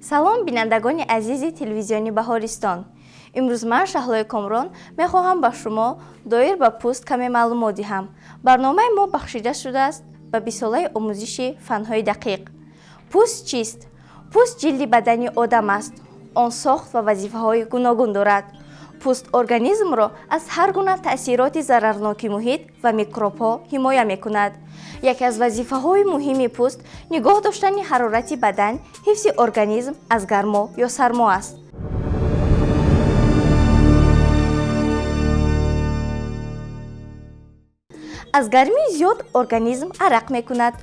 Салом, бинандагони азизи телевизиони Баҳористон. Имрӯз ман, Шаҳлои Комрон, мехоҳам ба шумо доир ба пӯст каме маълумот диҳам. Барномаи мо бахшида шудааст ба бистсолаи омӯзиши фанҳои дақиқ. Пӯст чист? Пӯст ҷилди бадани одам аст. Он сохт ва вазифаҳои гуногун дорад. Пӯст организмро аз ҳар гуна таъсироти зарарноки муҳит ва микробҳо ҳимоя мекунад. Яке аз вазифаҳои муҳими пӯст нигоҳ доштани ҳарорати бадан, ҳифзи организм аз гармо ё сармо аст. Аз гармии зиёд организм арақ мекунад.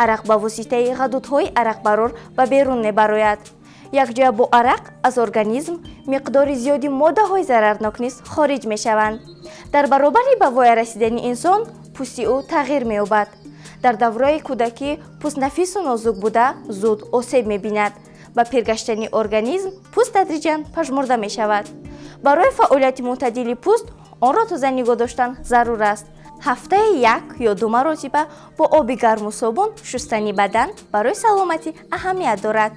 Арақ ба воситаи ғадудҳои арақбарор ба берун мебарояд. Якҷоя бо арақ аз организм миқдори зиёди моддаҳои зарарнок низ хориҷ мешаванд. Дар баробари ба воя расидани инсон пӯсти ӯ тағйир меёбад. Дар давраи кӯдакӣ пӯст нафису нозук буда, зуд осеб мебинад. Ба пиргаштани организм пӯст тадриҷан пажмурда мешавад. Барои фаъолияти мӯътадили пӯст онро тоза нигоҳ доштан зарур аст. Ҳафтаи як ё ду маротиба бо оби гарму собун шустани бадан барои саломатӣ аҳамият дорад.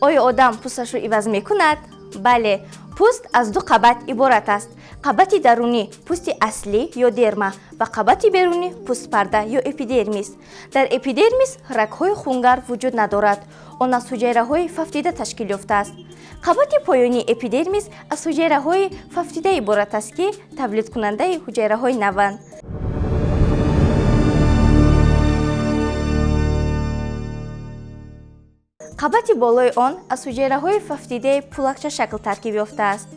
Оё одам пӯсташро иваз мекунад? Бале, пӯст аз ду қабат иборат аст: қабати дарунӣ пӯсти аслӣ ё дерма ва қабати берунӣ пӯстпарда ё эпидермис. Дар эпидермис рагҳои хунгард вуҷуд надорад. Он аз ҳуҷайраҳои фафтида ташкил ёфтааст. Қабати поёнии эпидермис аз ҳуҷайраҳои фафтида иборат аст, ки тавлидкунандаи ҳуҷайраҳои наванд. Қабати болои он аз ҳуҷайраҳои фафтидаи пулакча шакл таркиб ёфтааст.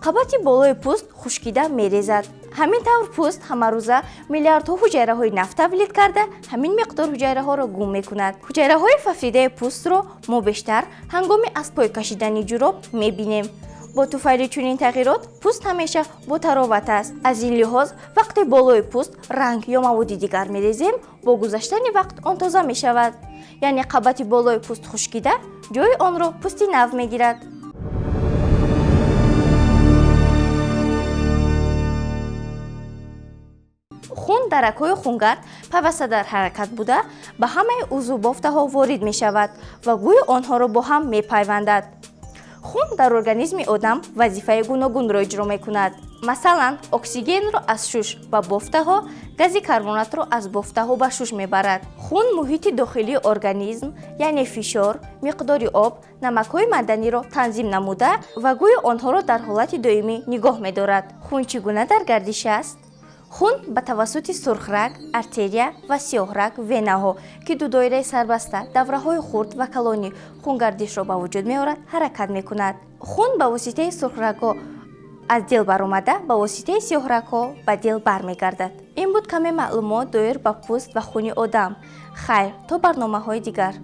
Қабати болои пӯст хушкида мерезад. Ҳамин тавр, пӯст ҳамарӯза миллиардҳо ҳуҷайраҳои нав тавлид карда, ҳамин миқдор ҳуҷайраҳоро гум мекунад. Ҳуҷайраҳои фафтидаи пӯстро мо бештар ҳангоми аз пой кашидани ҷуроб мебинем. Бо туфайли чунин тағйирот пӯст ҳамеша ботароват аст. Аз ин лиҳоз, вақте болои пӯст ранг ё маводи дигар мерезем, бо гузаштани вақт он тоза мешавад, яъне қабати болои пӯст хушкида, ҷои онро пӯсти нав мегирад. Хун дар рагҳои хунгард пайваста дар ҳаракат буда, ба ҳамаи узву бофтаҳо ворид мешавад ва гӯё онҳоро бо ҳам мепайвандад. Хун дар организми одам вазифаи гуногунро иҷро мекунад. Масалан, оксигенро аз шуш ба бофтаҳо, гази карбонатро аз бофтаҳо ба шуш мебарад. Хун муҳити дохилии организм, яъне фишор, миқдори об, намакҳои маъданиро танзим намуда ва гӯё онҳоро дар ҳолати доимӣ нигоҳ медорад. Хун чӣ гуна дар гардиш аст? Хун ба тавассути сурхраг артерия ва сиёҳраг венаҳо, ки ду доираи сарбаста давраҳои хурд ва калони хунгардишро ба вуҷуд меорад, ҳаракат мекунад. Хун ба воситаи сурхрагҳо аз дил баромада, ба воситаи сиёҳрагҳо ба дил бармегардад. Ин буд каме маълумот доир ба пӯст ва хуни одам. Хайр, то барномаҳои дигар.